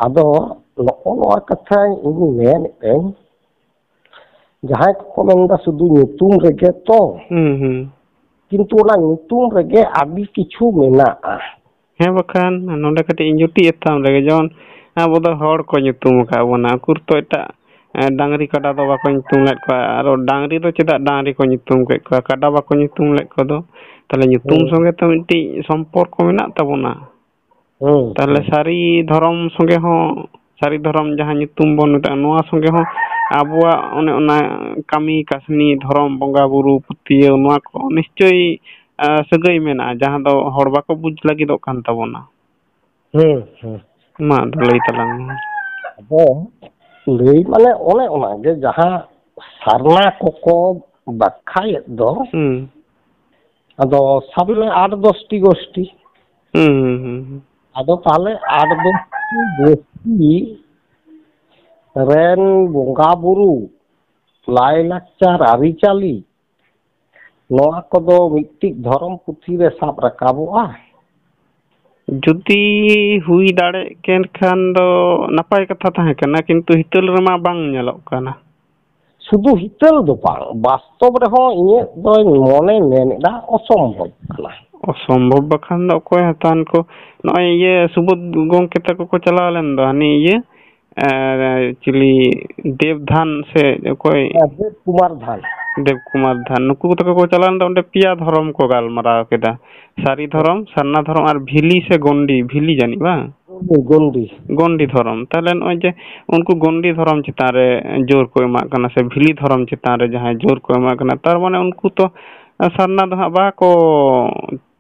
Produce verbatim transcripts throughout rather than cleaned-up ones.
ᱟᱫᱚ ᱱᱚᱜᱼᱚ ᱱᱚᱣᱟ ᱠᱟᱛᱷᱟ ᱤᱧ ᱢᱮᱱᱮᱫ ᱟᱹᱧ, ᱡᱟᱦᱟᱸᱭ ᱠᱚᱠᱚ ᱢᱮᱱᱫᱟ ᱥᱩᱫᱷᱩ ᱧᱩᱛᱩᱢ ᱨᱮᱜᱮ ᱛᱚ, ᱦᱩᱸ, ᱦᱩᱸ᱾ ᱠᱤᱱᱛᱩ ᱚᱱᱟ ᱧᱩᱛᱩᱢ ᱨᱮᱜᱮ ᱟᱹᱰᱤ ᱠᱤᱪᱷᱩ ᱢᱮᱱᱟᱜᱼᱟ᱾ ᱦᱮᱸ, ᱵᱟᱠᱷᱟᱱ ᱱᱚᱰᱮ ᱠᱟᱹᱴᱤᱡ ᱤᱧ ᱡᱩᱴᱤᱡ ᱮᱫ ᱛᱟᱢ ᱞᱮᱜᱮ, ᱡᱮᱢᱚᱱ ᱟᱵᱚ ᱫᱚ ᱦᱚᱲ ᱠᱚ ᱧᱩᱛᱩᱢ ᱟᱠᱟᱫ ᱵᱚᱱᱟ, ᱩᱠᱩᱨ ᱛᱚ ᱮᱴᱟᱜ, ᱮ, ᱰᱟᱝᱨᱤ ᱠᱟᱰᱟ ᱫᱚ ᱵᱟᱠᱚ ᱧᱩᱛᱩᱢ ᱞᱮᱫ ᱠᱚᱣᱟ, ᱟᱨ ᱰᱟᱝᱨᱤ ᱫᱚ ᱪᱮᱫᱟᱜ ᱰᱟᱝᱨᱤ ᱠᱚ ᱧᱩᱛᱩᱢ ᱠᱮᱫ ᱠᱚᱣᱟ, ᱠᱟᱰᱟ ᱵᱟᱠᱚ ᱧᱩᱛᱩᱢ ᱞᱮᱫ ᱠᱚᱫᱚ? ᱛᱟᱦᱞᱮ ᱧᱩᱛᱩᱢ ᱦᱩᱸ᱾ ᱥᱚᱸᱜᱮ ᱛᱚ ᱢᱤᱫᱴᱤᱡ ᱥᱚᱢᱯᱚᱨᱠᱚ ᱢᱮᱱᱟᱜ ᱛᱟᱵᱚᱱᱟ᱾ ᱦᱩᱸ, ᱛᱟᱦᱞᱮ ᱦᱩᱸ᱾ ᱥᱟᱹᱨᱤ ᱫᱷᱚᱨᱚᱢ ᱥᱚᱸᱜᱮ ᱦᱚᱸ, ᱥᱟᱹᱨᱤ ᱫᱷᱚᱨᱚᱢ ᱡᱟᱦᱟᱸ ᱧᱩᱛᱩᱢ ᱵᱚᱱ ᱢᱮᱛᱟᱜᱼᱟ, ᱱᱚᱣᱟ ᱥᱚᱸᱜᱮ ᱦᱚᱸ ᱟᱵᱚᱣᱟᱜ ᱚᱱᱮ ᱚᱱᱟ ᱠᱟᱹᱢᱤ ᱠᱟᱹᱥᱱᱤ, ᱫᱷᱚᱨᱚᱢ, ᱵᱚᱸᱜᱟ ᱵᱩᱨᱩ, ᱯᱟᱹᱛᱭᱟᱹᱣ, ᱱᱚᱣᱟ ᱠᱚ ᱱᱤᱥᱪᱳᱭ, ᱟ, ᱥᱟᱹᱜᱟᱹᱭ ᱢᱮᱱᱟᱜᱼᱟ, ᱡᱟᱦᱟᱸ ᱫᱚ ᱦᱚᱲ ᱵᱟᱠᱚ ᱵᱩᱡᱽ ᱞᱟᱹᱜᱤᱫᱚᱜ ᱠᱟᱱ ᱛᱟᱵᱚᱱᱟ᱾ ᱦᱩᱸ, ᱦᱩᱸ᱾ ᱢᱟ ᱟᱫᱚ ᱞᱟᱹᱭ ᱛᱟᱞᱟᱝ ᱢᱮ᱾ ᱟᱫᱚ ᱞᱟᱹᱭ ᱢᱟᱱᱮ ᱚᱱᱮ ᱚᱱᱟ ᱜᱮ, ᱡᱟᱦᱟᱸ ᱥᱟᱨᱱᱟ ᱠᱚᱠᱚ ᱵᱟᱠᱷᱟᱭᱮᱫ ᱫᱚ, ᱦᱩᱸ᱾ ᱟᱫᱚ ᱥᱟᱵ ᱢᱮ ᱟᱴ ᱫᱚᱥᱴᱤ ᱜᱳᱥᱴᱤ᱾ ᱦᱩᱸ, ᱦᱩᱸ, ᱦᱩᱸ, ᱦᱩᱸ᱾ ᱟᱫᱚ ᱛᱟᱦᱞᱮ ᱟᱴ ᱫᱚᱥᱴᱤ ᱜᱳᱥᱴᱤ ᱨᱮᱱ ᱵᱚᱸᱜᱟ ᱵᱩᱨᱩ, ᱞᱟᱭᱼᱞᱟᱠᱪᱟᱨ, ᱟᱹᱨᱤᱪᱟᱹᱞᱤ, ᱱᱚᱣᱟ ᱠᱚᱫᱚ ᱢᱤᱫᱴᱤᱡ ᱫᱷᱚᱨᱚᱢ ᱯᱩᱛᱷᱤ ᱨᱮ ᱥᱟᱵ ᱨᱟᱠᱟᱵᱚᱜᱼᱟ? ᱡᱩᱫᱤ ᱦᱩᱭ ᱫᱟᱲᱮᱜ ᱠᱮᱱ ᱠᱷᱟᱱ ᱫᱚ ᱱᱟᱯᱟᱭ ᱠᱟᱛᱷᱟ ᱛᱟᱦᱮᱸ ᱠᱟᱱᱟ, ᱠᱤᱱᱛᱩ ᱦᱤᱛᱟᱹᱞ ᱨᱮᱢᱟ ᱵᱟᱝ ᱧᱮᱞᱚᱜ ᱠᱟᱱᱟ᱾ ᱥᱩᱫᱷᱩ ᱦᱤᱛᱟᱹᱞ ᱫᱚ ᱵᱟᱝ, ᱵᱟᱥᱛᱚᱵ ᱨᱮᱦᱚᱸ ᱤᱧᱟᱹᱜ ᱫᱚᱧ ᱢᱚᱱᱮ ᱢᱮᱱᱮᱫᱟ ᱚᱥᱚᱢᱵᱷᱚᱵ ᱠᱟᱱᱟ᱾ ᱚᱥᱚᱢᱵᱷᱚᱵ ᱵᱟᱠᱷᱟᱱ ᱫᱚ ᱚᱠᱚᱭ ᱦᱟᱛᱟᱣ ᱠᱚ? ᱱᱚᱜᱼᱚᱭ ᱤᱭᱟᱹ ᱥᱩᱵᱳᱫᱷ ᱜᱚᱢᱠᱮ ᱛᱟᱠᱚ ᱠᱚ ᱪᱟᱞᱟᱣ ᱞᱮᱱ ᱫᱚ ᱦᱟᱱᱤ ᱤᱭᱟᱹ, ᱮ, ᱪᱤᱞᱤ ᱫᱮᱵᱽ ᱫᱷᱟᱱ ᱥᱮ ᱚᱠᱚᱭ? ᱦᱮᱸ, ᱫᱮᱵᱽ ᱠᱩᱢᱟᱨ ᱫᱷᱟᱱ᱾ ᱫᱮᱵᱽ ᱠᱩᱢᱟᱨ ᱫᱷᱟᱱ᱾ ᱱᱩᱠᱩ ᱛᱟᱠᱚ ᱠᱚ ᱪᱟᱞᱟᱣ ᱞᱮᱱ ᱫᱚ ᱚᱸᱰᱮ ᱯᱮᱭᱟ ᱫᱷᱚᱨᱚᱢ ᱠᱚ ᱜᱟᱞᱢᱟᱨᱟᱣ ᱠᱮᱫᱟ᱾ ᱥᱟᱹᱨᱤ ᱫᱷᱚᱨᱚᱢ, ᱥᱟᱨᱱᱟ ᱫᱷᱚᱨᱚᱢ ᱟᱨ ᱵᱷᱤᱞᱤ ᱥᱮ ᱜᱚᱱᱰᱤ, ᱵᱷᱤᱞᱤ ᱡᱟᱹᱱᱤᱡ ᱵᱟᱝ? ᱜᱚᱱᱰᱤ᱾ ᱜᱚᱱᱰᱤ ᱫᱷᱚᱨᱚᱢ᱾ ᱛᱟᱦᱞᱮ ᱱᱚᱜᱼᱚᱭ ᱡᱮ ᱩᱱᱠᱩ ᱜᱚᱱᱰᱤ ᱫᱷᱚᱨᱚᱢ ᱪᱮᱛᱟᱱ ᱨᱮ ᱡᱳᱨ ᱠᱚ ᱮᱢᱟᱜ ᱠᱟᱱᱟ ᱥᱮ ᱵᱷᱤᱞᱤ ᱫᱷᱚᱨᱚᱢ ᱪᱮᱛᱟᱱ ᱨᱮ ᱡᱟᱦᱟᱸᱭ ᱡᱳᱨ ᱠᱚ ᱮᱢᱟᱜ ᱠᱟᱱᱟ, ᱛᱟᱨ ᱢᱟᱱᱮ ᱩᱱᱠᱩ ᱛᱚ ᱥᱟᱨᱱᱟ ᱫᱚ ᱦᱟᱸᱜ ᱵᱟᱠᱚ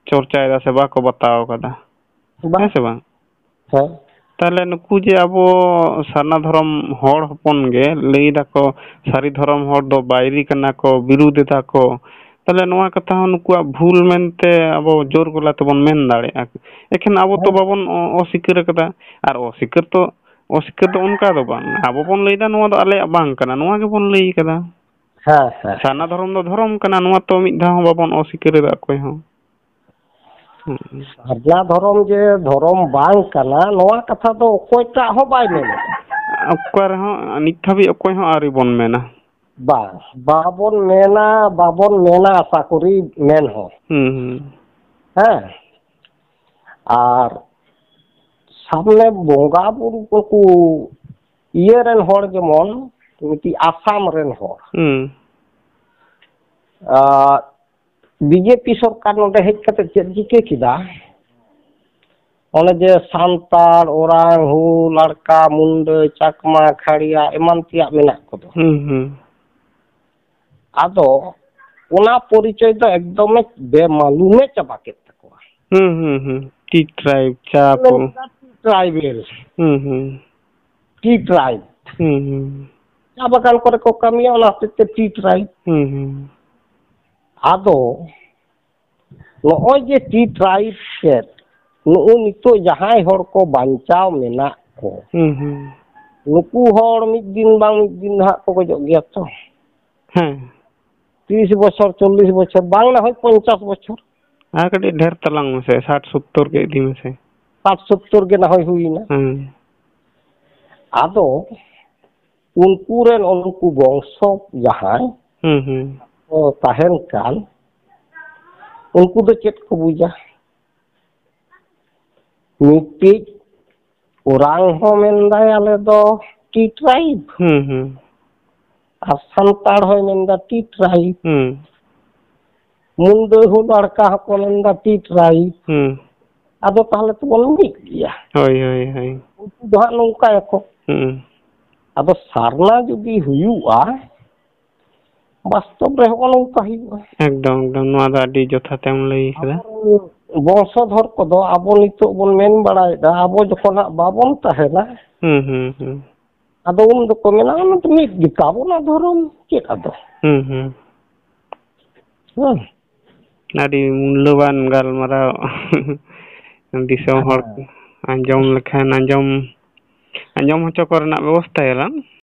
ᱪᱚᱨᱪᱟᱭᱮᱫᱟ ᱥᱮ ᱵᱟᱠᱚ ᱵᱟᱛᱟᱣ ᱠᱟᱫᱟ᱾ ᱵᱟᱝ᱾ ᱦᱮᱸ ᱥᱮ ᱵᱟᱝ? ᱦᱮᱸ᱾ ᱛᱟᱦᱞᱮ ᱱᱩᱠᱩ ᱡᱮ ᱟᱵᱚ ᱥᱟᱨᱱᱟ ᱫᱷᱚᱨᱚᱢ ᱦᱚᱲ ᱦᱚᱯᱚᱱ ᱜᱮ ᱞᱟᱹᱭ ᱫᱟᱠᱚ ᱥᱟᱹᱨᱤ ᱫᱷᱚᱨᱚᱢ ᱦᱚᱲ ᱫᱚ ᱵᱟᱹᱭᱨᱤ ᱠᱟᱱᱟ ᱠᱚ, ᱵᱤᱨᱩᱫᱷ ᱮᱫᱟ ᱠᱚ, ᱛᱟᱦᱞᱮ ᱱᱚᱣᱟ ᱠᱟᱛᱷᱟ ᱦᱚᱸ ᱱᱩᱠᱩᱣᱟᱜ ᱵᱷᱩᱞ ᱢᱮᱱᱛᱮ ᱟᱵᱚ ᱡᱳᱨ ᱜᱚᱞᱟ ᱛᱮᱵᱚᱱ ᱢᱮᱱ ᱫᱟᱲᱮᱭᱟᱜᱼᱟ᱾ ᱮᱠᱷᱟᱱ ᱟᱵᱚ ᱛᱚ ᱦᱮᱸ᱾ ᱵᱟᱵᱚᱱ ᱚ-, ᱚᱥᱤᱠᱟᱹᱨ ᱟᱠᱟᱫᱟ᱾ ᱟᱨ ᱚᱥᱤᱠᱟᱹᱨ ᱛᱚ, ᱚᱥᱤᱠᱟᱹᱨ ᱫᱚ ᱚᱱᱠᱟ ᱫᱚ ᱵᱟᱝ, ᱟᱵᱚ ᱵᱚᱱ ᱞᱟᱹᱭᱫᱟ ᱱᱚᱣᱟ ᱫᱚ ᱟᱞᱮᱭᱟᱜ ᱵᱟᱝ ᱠᱟᱱᱟ, ᱱᱚᱣᱟ ᱜᱮᱵᱚᱱ ᱞᱟᱹᱭ ᱠᱟᱫᱟ᱾ ᱦᱮᱸ, ᱦᱮᱸ᱾ ᱥᱟᱨᱱᱟ ᱫᱷᱚᱨᱚᱢ ᱫᱚ ᱫᱷᱚᱨᱚᱢ ᱠᱟᱱᱟ, ᱱᱚᱣᱟ ᱛᱚ ᱢᱤᱫ ᱫᱷᱟᱣ ᱦᱚᱸ ᱵᱟᱵᱚᱱ ᱚᱥᱤᱠᱟᱹᱨ ᱮᱫᱟ ᱚᱠᱚᱭ ᱦᱚᱸ᱾ ᱦᱩᱸ᱾ ᱥᱟᱨᱱᱟ ᱫᱷᱚᱨᱚᱢ ᱡᱮ ᱫᱷᱚᱨᱚᱢ ᱵᱟᱝ ᱠᱟᱱᱟ, ᱱᱚᱣᱟ ᱠᱟᱛᱷᱟ ᱫᱚ ᱚᱠᱚᱭᱴᱟᱜ ᱦᱚᱸ ᱵᱟᱭ ᱢᱮᱱᱟ᱾ ᱚᱠᱟ ᱨᱮᱦᱚᱸ ᱱᱤᱛ ᱦᱟᱹᱵᱤᱡ ᱚᱠᱚᱭ ᱦᱚᱸ ᱟᱹᱣᱨᱤ ᱵᱚᱱ ᱢᱮᱱᱟ᱾ ᱵᱟᱝ, ᱵᱟᱵᱚᱱ ᱢᱮᱱᱟ, ᱵᱟᱵᱚᱱ ᱢᱮᱱᱟ, ᱟᱥᱟ ᱠᱚᱨᱤ ᱢᱮᱱ ᱦᱚᱸ᱾ ᱦᱩᱸ, ᱦᱩᱸ᱾ ᱦᱮᱸ, ᱟᱨ ᱥᱟᱢᱱᱮ ᱵᱚᱸᱜᱟ ᱵᱩᱨᱩ ᱠᱚᱠᱚ ᱤᱭᱟᱹ ᱨᱮᱱ ᱦᱚᱲ, ᱡᱮᱢᱚᱱ ᱢᱤᱫᱴᱤᱡ ᱟᱥᱟᱢ ᱨᱮᱱ ᱦᱚᱲ, ᱦᱩᱸ᱾ ᱟᱨ ᱵᱤᱡᱮᱯᱤ ᱥᱚᱨᱠᱟᱨ ᱱᱚᱰᱮ ᱦᱮᱡ ᱠᱟᱛᱮ ᱪᱮᱫ ᱪᱤᱠᱟᱹ ᱠᱮᱫᱟ? ᱚᱱᱮ ᱡᱮ ᱥᱟᱱᱛᱟᱲ, ᱳᱨᱟᱝ, ᱦᱩ, ᱞᱟᱲᱠᱟ, ᱢᱩᱱᱰᱟᱹ, ᱪᱟᱠᱢᱟ, ᱠᱷᱟᱲᱤᱭᱟ ᱮᱢᱟᱱ ᱛᱮᱭᱟᱜ ᱢᱮᱱᱟᱜ ᱠᱚᱫᱚ, ᱦᱩᱸ, ᱦᱩᱸ᱾ ᱟᱫᱚ ᱚᱱᱟ ᱯᱚᱨᱤᱪᱚᱭ ᱫᱚ ᱮᱠᱫᱚᱢᱮ ᱵᱮᱢᱟᱞᱩᱢᱮ ᱪᱟᱵᱟ ᱠᱮᱫ ᱛᱟᱠᱚᱣᱟ᱾ ᱦᱩᱸ, ᱦᱩᱸ, ᱦᱩᱸ᱾ ᱴᱤ ᱴᱨᱟᱭᱤᱵᱽ, ᱪᱟ ᱠᱚ᱾ ᱴᱨᱟᱭᱵᱮᱞ᱾ ᱦᱩᱸ, ᱦᱩᱸ᱾ T tribe. ᱦᱩᱸ, ᱦᱩᱸ᱾ ᱪᱟ ᱵᱟᱜᱟᱱ ᱠᱚᱨᱮ ᱠᱚ ᱠᱟᱹᱢᱤᱭᱟ, ᱚᱱᱟ ᱦᱚᱛᱮᱡ ᱛᱮ ᱴᱤ ᱴᱨᱟᱭᱤᱵᱽ᱾ ᱦᱩᱸ, ᱦᱩᱸ᱾ ᱟᱫᱚ ᱱᱚᱜᱼᱚᱭ ᱡᱮ ᱴᱤ ᱴᱨᱟᱭᱤᱵᱽ ᱥᱮᱫ ᱱᱩᱜᱼᱩ ᱱᱤᱛᱚᱜ ᱡᱟᱦᱟᱸᱭ ᱦᱚᱲ ᱠᱚ ᱵᱟᱧᱪᱟᱣ ᱢᱮᱱᱟᱜ ᱠᱚ, ᱦᱩᱸ, ᱦᱩᱸ᱾ ᱱᱩᱠᱩ ᱦᱚᱲ ᱢᱤᱫ ᱫᱤᱱ ᱵᱟᱝ ᱢᱤᱫ ᱫᱤᱱ ᱫᱚ ᱦᱟᱸᱜ ᱠᱚ ᱜᱚᱡᱚᱜ ᱜᱮᱭᱟ ᱛᱚ᱾ ᱦᱮᱸ᱾ ᱛᱤᱨᱤᱥ ᱵᱚᱪᱷᱚᱨ, ᱪᱚᱞᱞᱤᱥ ᱵᱚᱪᱷᱚᱨ, ᱵᱟᱝ ᱱᱟ ᱦᱳᱭ ᱯᱚᱧᱪᱟᱥ ᱵᱚᱪᱷᱚᱨ᱾ ᱟᱨ ᱠᱟᱹᱴᱤᱡ ᱰᱷᱮᱨ ᱛᱟᱞᱟᱝ ᱢᱮᱥᱮ, ᱥᱟᱴ ᱥᱳᱛᱛᱳᱨ ᱜᱮ ᱤᱫᱤ ᱢᱮᱥᱮ᱾ ᱥᱟᱴ ᱥᱳᱛᱛᱳᱨ ᱜᱮ ᱱᱟ ᱦᱳᱭ ᱦᱩᱭᱱᱟ᱾ ᱦᱮᱸ᱾ ᱟᱫᱚ ᱩᱱᱠᱩ ᱨᱮᱱ ᱩᱱᱠᱩ ᱵᱚᱝᱥᱚ ᱡᱟᱦᱟᱸᱭ ᱦᱩᱸ, ᱦᱩᱸ᱾ ᱠᱚ ᱛᱟᱦᱮᱱ ᱠᱟᱱ, ᱩᱱᱠᱩ ᱫᱚ ᱪᱮᱫ ᱠᱚ ᱵᱩᱡᱟ? ᱢᱤᱫᱴᱤᱡ ᱳᱨᱟᱝ ᱦᱚᱸ ᱢᱮᱱᱫᱟᱭ, "ᱟᱞᱮ ᱫᱚ ᱴᱤ ᱴᱨᱟᱭᱤᱵᱽ", ᱦᱩᱸ, ᱦᱩᱸ᱾ ᱟᱨ ᱥᱟᱱᱛᱟᱲ ᱦᱚᱸᱭ ᱢᱮᱱᱫᱟ, "ᱴᱤ ᱴᱨᱟᱭᱤᱵᱽ", ᱦᱩᱸ᱾ ᱢᱩᱱᱰᱟᱹ ᱦᱚᱸ ᱞᱟᱲᱠᱟ ᱦᱚᱸᱠᱚ ᱢᱮᱱᱫᱟ, "ᱴᱤ ᱴᱨᱟᱭᱤᱵᱽ", ᱦᱩᱸ᱾ ᱟᱫᱚ ᱛᱟᱦᱞᱮ ᱛᱚᱵᱚᱱ ᱢᱤᱫ ᱜᱮᱭᱟ᱾ ᱦᱳᱭ, ᱦᱳᱭ, ᱦᱳᱭ᱾ ᱩᱱᱠᱩ ᱫᱚ ᱦᱟᱸᱜ ᱱᱚᱝᱠᱟᱭᱟᱠᱚ᱾ ᱦᱩᱸ᱾ ᱟᱫᱚ ᱥᱟᱨᱱᱟ ᱡᱩᱫᱤ ᱦᱩᱭᱩᱜᱼᱟ, ᱵᱟᱥᱛᱚᱵ ᱨᱮ ᱦᱚᱸᱜᱼᱚ ᱱᱚᱝᱠᱟ ᱦᱩᱭᱩᱜᱼᱟ᱾ ᱮᱠᱫᱚᱢ, ᱮᱠᱫᱚᱢ, ᱱᱚᱣᱟ ᱫᱚ ᱟᱹᱰᱤ ᱡᱚᱛᱷᱟᱛ ᱮᱢ ᱞᱟᱹᱭ ᱠᱟᱫᱟ᱾ ᱟᱵᱚᱨᱮᱱ ᱵᱚᱝᱥᱚᱫᱷᱚᱨ ᱠᱚᱫᱚ ᱟᱵᱚ ᱱᱤᱛᱚᱜ ᱵᱚᱱ ᱢᱮᱱ ᱵᱟᱲᱟᱭᱮᱫᱟ, ᱟᱵᱚ ᱡᱚᱠᱷᱚᱱ ᱦᱟᱸᱜ ᱵᱟᱵᱚᱱ ᱛᱟᱦᱮᱱᱟ, ᱦᱩᱸ, ᱦᱩᱸ, ᱦᱩᱸ᱾ ᱟᱫᱚ ᱩᱱ ᱫᱚᱠᱚ ᱢᱮᱱᱟ, "ᱚᱱᱟ ᱫᱚ ᱢᱤᱫ ᱜᱮᱛᱟ ᱵᱚᱱᱟ ᱫᱷᱚᱨᱚᱢ, ᱪᱮᱫ ᱟᱫᱚ?" ᱦᱩᱸ, ᱦᱩᱸ᱾ ᱦᱮᱸ᱾ ᱟᱹᱰᱤ ᱢᱩᱞᱞᱚᱵᱟᱱ ᱜᱟᱞᱢᱟᱨᱟᱣ᱾ ᱫᱤᱥᱚᱢ ᱦᱚᱲ ᱦᱮᱸ᱾ ᱟᱸᱡᱚᱢ ᱞᱮᱠᱷᱟᱱ, ᱟᱸᱡᱚᱢ, ᱟᱸᱡᱚᱢ ᱦᱚᱪᱚ ᱠᱚᱨᱮᱱᱟᱜ ᱵᱮᱵᱚᱥᱛᱷᱟᱭᱟᱞᱟᱝ᱾